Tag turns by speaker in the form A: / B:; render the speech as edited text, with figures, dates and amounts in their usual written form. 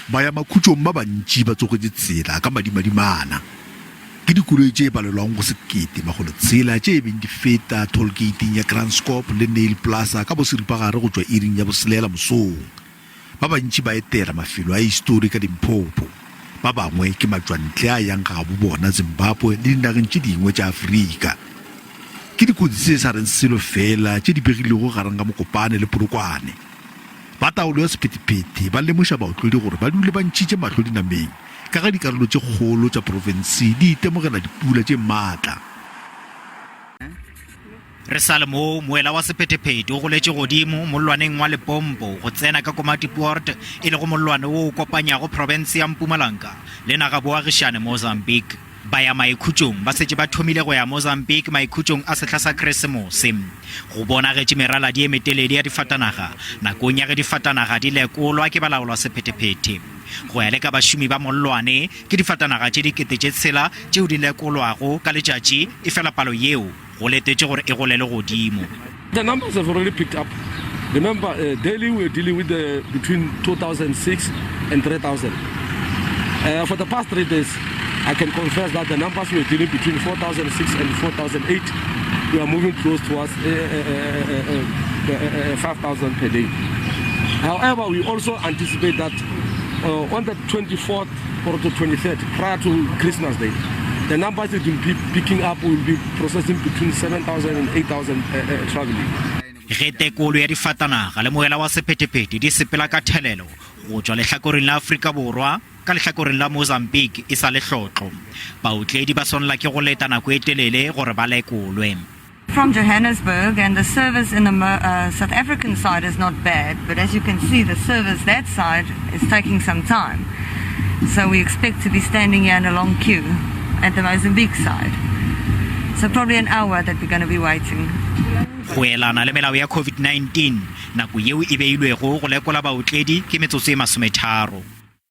A: Bayamakhutšong ba bantši ba tsogetše tsela ka madimadimana. Ke dikoloi tše balelwago go 1600 tše beng di feta tollgateng ya Kranskop le Neil Plaza ka boseripagare go tšwa iring ya boselela mosong. Ba bantši ba etela mafelo a histori ka Limpopo. Ba bangwe ke matšwantle a yang ga gabo bona Zimbabwe le dinageng tše dingwe tša Afrika. Ke dikotsi tse sa reng selo feela tše di begilwego gareng ga Mokopane le Polokwane. Ba taolo ya sephethephethe ba lemoša baotledi gore ba dule ba ntšhitše mahlo dinameng ka ge dikarolo tše kgolo tša profense di itemogela dipula tše maatla.
B: Re sa le moo, moela wa sephethephethe o goletše godimo mollwaneng wa Lepompo go tsena ka Komatipoort, e lego mollwane wo o kopanyago profense ya Mpumalanga le nagaboagišane Mozambique. Bayamaikhutšong ba setše ba thomile go ya Mozambique maikhutšong a sehla sa Kresemose. Go bonagetše meraladi e metelele ya difatanaga nakong ya ge difatanaga di lekolwa ke balaolwasephethephethe. Go ya le ka bašomi ba mollwane, ke difatanaga tše 6000 tšeo di lekolwago ka letšatši, efela palo yeo go letetše gore e golele godimo.
C: The numbers have already picked up. Remember, uh, daily we're dealing with the, between 2006 and 3,000. Uh, for the past three days, I can confess that the numbers we're dealing between 4,006 and 4,008. We are moving close towards uh, uh, uh, 5,000 per day. However, we also anticipate that uh, on the 24th or the 23rd, prior to Christmas Day, the numbers that will be picking up will be processing between 7,000 and 8,000 uh, uh, traveling.
B: Ge tekolo ya difatanaga le moela wa sephethephethe di sepela ka thelelo go tšwa lehlakoreng la Afrika Borwa ka lehlakoreng la Mozambique e sa le hlotlo, baotledi ba swanela ke go leta nako e telele gore ba lekolwe.
D: From Johannesburg and the service in the uh, South African side is not bad, but as you can see, the service that side is taking some time. So we expect to be standing here in a long queue at the Mozambique side. So probably an hour that we're going to be waiting.
B: Go elana le melao ya COVID-19, nako yeo e beilwego go lekola baotledi ke metsotso e masometharo.